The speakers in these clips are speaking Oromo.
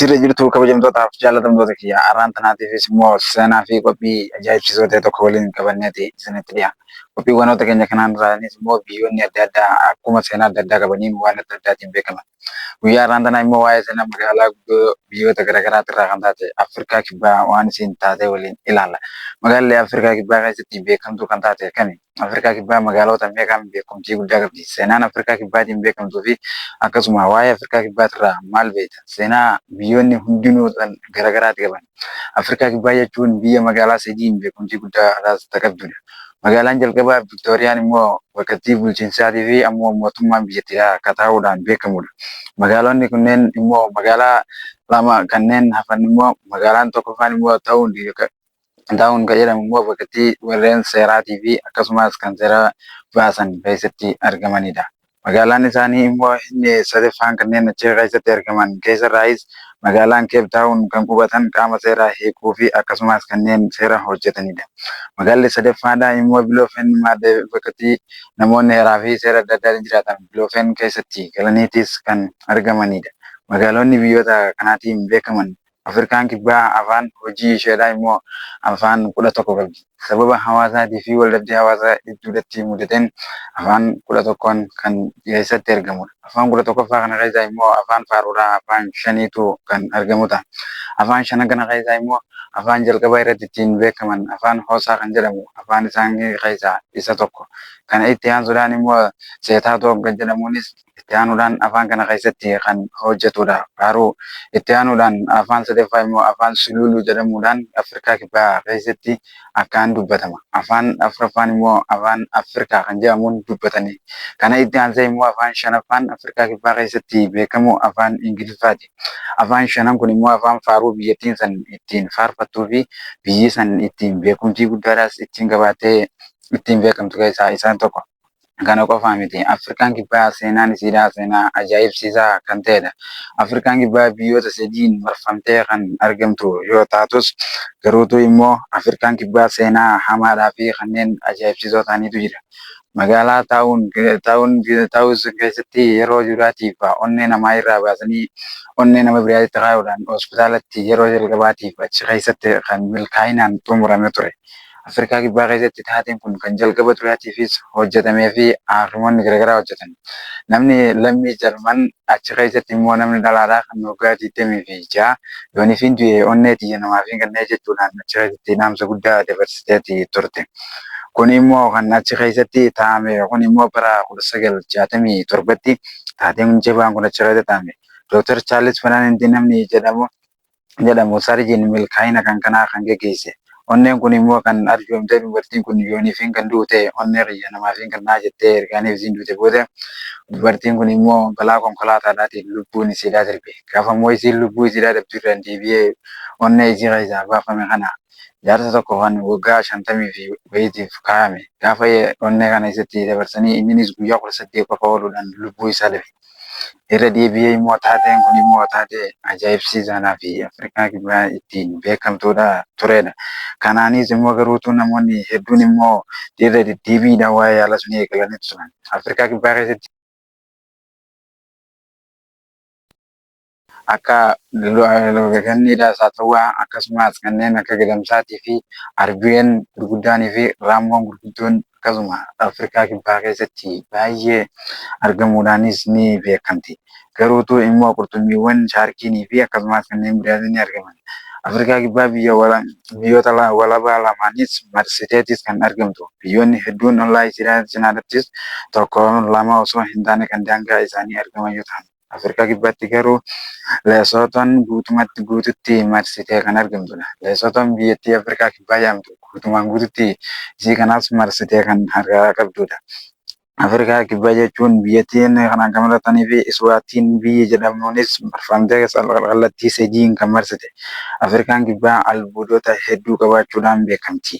Sirra jirtu kabajamtootaaf jaalatamtoota kiyya arraan tanaatiifis immoo seenaa fi qophii ajaa'ibsiisoo ta'e tokko waliin qabanneeti isinitti dhiya. Qophiiwwanoota keenya kanaan irraanis immoo biyyoonni adda addaa akkuma seenaa adda addaa qabaniin waan adda addaatiin beekaman. Guyyaa har'aan tanaa immoo waa'ee seenaa magaalaa guddoo biyyoota garaagaraatirraa kan taate Afrikaa Kibbaa waan isiin taatee waliin ilaalla. Magaalli Afrikaa Kibbaa keessatti beekamtuu kan taate kami? Afrikaa Kibbaa magaalota meeqaan beekumtii guddaa qabdi? Seenaan Afrikaa Kibbaatiin beekamtuu fi akkasuma waa'ee Afrikaa Kibbaatirraa maal beekta? Seenaa biyyoonni hundinuu garaagaraati qaban. Afrikaa Kibbaa jechuun biyya magaalaa sadiin beekumtii guddaa qabdudha. Magaalaan jalqabaa Viktooriyaan immoo bakkattii bulchiinsaatii fi ammoo mootummaan biyyattiidhaa akka taa'uudhaan beekamudha. Magaalonni kunneen immoo magaalaa lama kanneen hafan immoo magaalaan tokkoffaan immoo ta'uun ta'uun kan jedhamu immoo bakkattii warreen seeraatii fi akkasumas kan seera baasan keessatti argamanidha. Magaalaan isaanii immoo inni sadaffaan kanneen achi keessatti argaman keessarraayis magaalaan Keep Taawun kan qubatan qaama seeraa hiikuu fi akkasumas kanneen seera hojjetanidha. Magaalli sadaffaadhaa immoo Biloofen maadhee bakkatti namoonni heeraa fi seera adda addaatiin jiraatan Biloofen keessatti galaniitis kan argamanidha. Magaalonni biyyoota kanaatiin beekaman Afrikaan Kibbaa afaan hojii isheedhaa immoo afaan 11 qabdi. Sababa hawaasaatii fi waldhabdee hawaasaa gidduudhatti mudateen afaan 11n kan keessatti argamudha. Afaan 11ffaa kana keessaa immoo afaan faaruudhaa afaan shaniitu kan argamu ta'a. Afaan shanan kana keessaa immoo afaan jalqabaa irratti ittiin beekaman afaan Hoosaa kan jedhamu afaan isaan keessaa isa tokko. Kana itti aansuudhaan immoo Seetaatoo kan jedhamuunis itti aanuudhaan afaan kana keessatti kan hojjetudha. Faaruu itti aanuudhaan afaan sadaffaa immoo afaan Suluuluu jedhamuudhaan Afrikaa Kibbaa keessatti akkaan dubbatama. Afaan afuraffaan immoo afaan Afrikaa kan jedhamuun dubbatani. Kana itti aansee immoo afaan shanaffaan Afrikaa Kibbaa keessatti beekamu afaan Ingiliffaati. Afaan shanan kun immoo afaan faaruu biyyattiin san ittiin faarfattuu fi biyyi san ittiin beekumtii guddaadhaas ittiin qabaattee ittiin beekamtu keessaa isaan tokko. Kana qofaa miti. Afrikaan Kibbaa seenaan isiidhaa seenaa ajaa'ibsiisaa kan ta'edha. Afrikaan Kibbaa biyyoota sadiin marfamtee kan argamtu yoo taatus garuutu immoo Afrikaan Kibbaa seenaa hamaadhaa fi kanneen ajaa'ibsiisoo ta'aniitu jira. Magaalaa taa'uun taa'uun taa'us keessatti yeroo duraatiif onnee namaa irraa baasanii onnee nama biraatti kaa'uudhaan hospitaalatti yeroo jalqabaatiif achi keessatti kan milkaa'inaan xumurame ture. Afrikaa Kibbaa keessatti taateen kun kan jalqaba duraatiifis hojjetamee fi haakimoonni garaagaraa hojjetan. Namni lammii Jarman achi keessatti immoo namni dhalaadhaa kan waggaa 26 yoonifiin du'e onnee tiyya namaaf hin kennee jechuudhaan achi keessatti dhaamsa guddaa dabarsiteeti turte. Kun immoo kan achi keessatti taa'ame kun immoo bara 1967tti taateen jabaan kun achi keessatti taa'ame. Dr. Charles Fernand namni jedhamu sarjiin milkaa'ina kan kanaa kan geggeesse. Onneen kun immoo kan arjoomtee dubartiin kun yooniifiin kan du'u ta'e onnee kiyya namaaf hin kennaa jettee ergaaniif isiin duute booda dubartiin kun immoo balaa konkolaataadhaatiin lubbuun isiidhaa darbe. Gaafa immoo isiin lubbuu isiidhaa dhabdu irraan deebi'ee onnee isii keessaa baafame kana jaarsa tokko kan waggaa 50 fi wayiitiif kaa'ame. Gaafa onnee kana isatti dabarsanii inninis guyyaa 18 qofa ooluudhaan lubbuu isaa dhabe. Irra deebi'ee immoo taateen kun immoo taatee ajaa'ibsiisaadhaa fi Afrikaa Kibbaa ittiin beekamtuudha turedha. Kanaanis immoo garuutu namoonni hedduun immoo irra deddeebiidhaan waa'ee yaala sunii eegalanii turan. Afrikaa Kibbaa keessatti akka ganniidhaas haa ta'u akkasumas kanneen akka gadamsaatii fi arbeen gurguddaanii fi raammoon gurguddoon akkasuma Afrikaa Kibbaa keessatti baay'ee argamuudhaanis ni beekamti. Garuutu immoo qurxummiiwwan shaarkiinii fi akkasumas kanneen biraanis ni argaman. Afrikaa Kibbaa biyya biyyoota walabaa lamaanis marsiteetis kan argamtu. Biyyoonni hedduun ollaa isiidhaa cinaadhattis tokko lama osoo hin taane kan daangaa isaanii argaman yoo ta'an. Afrikaa Kibbaatti garuu Leesootoon guutumatti guututti marsitee kan argamtudha. Leesootoon biyyattii Afrikaa Kibbaa jedhamtu guutumaan guututti isii kanaas marsitee kan harkaa qabdudha. Afrikaa Kibbaa jechuun biyyattiin kanaan kan maratanii fi Iswaatiin biyya jedhamuunis marfamtee kallattii sadiin kan marsite. Afrikaan Kibbaa albuudota hedduu qabaachuudhaan beekamti.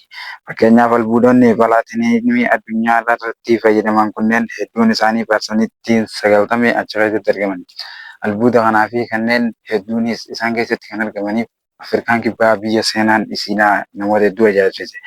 Fakkeenyaaf albuudonni palaatineemii addunyaa irratti fayyadaman kunneen hedduun isaanii parsaniitiin 90 achi keessatti argaman. Albuuda kanaa fi kanneen hedduunis isaan keessatti kan argamaniif Afrikaan Kibbaa biyya seenaan isiinaa namoota hedduu ajaa'ibsiise.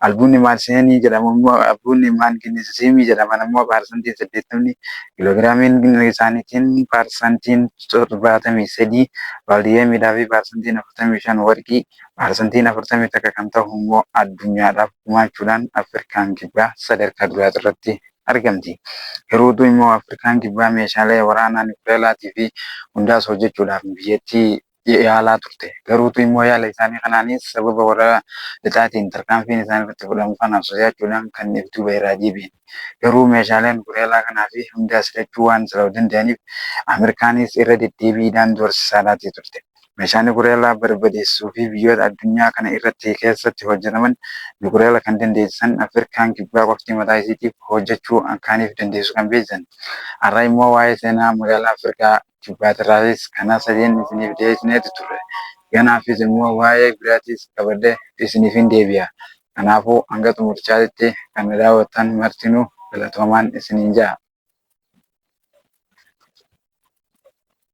Albuunni maalseenii jedhamu immoo albuunni maangineesiimii jedhaman ammoo paarsantiin 80, kiloogiraamiin isaaniitiin paarsantiin 73 vaaliyeemiidhaa fi paarsantiin 45 warqii, paarsantiin 41 kan ta'u immoo addunyaadhaaf gumaachuudhaan Afrikaan Kibbaa sadarkaa duraati irratti argamti. Garuutu immoo Afrikaan Kibbaa meeshaalee waraanaa niwukileeraatii fi hundaas hojjechuudhaaf biyyattii yaalaa turte. Garuutu immoo yaala isaanii kanaanis sababa warra lixaatiin tarkaanfiin isaan irratti fudhamu kanaaf sodaachuudhaan kan if duuba irraa deebi'an. Garuu meeshaalee nukuleeraa kanaa fi hundaas hidhachuu waan silaa danda'aniif Ameerikaanis irra deddeebiidhaan doorsisaadhaatii turte. Meeshaa nukuleeraa barbadeessuu fi biyyoota addunyaa kana irratti keessatti hojjetaman nukuleera kan dandeessisan Afrikaan Kibbaa qofti mataa isiitiif hojjechuu akkaaniif dandeessu kan beeksisan. Har'a immoo waa'ee seenaa magaalaa Afrikaa Kibbaatirraayis kana sadeen isiniif dhiyeessineeti turre. Ganaafis immoo waa'ee biraatis qabadhee isiniifin deebi'a. Kanaafuu hanga xumurichaatitti kan na daawwattan martinuu galatoomaan isiniin ja'a.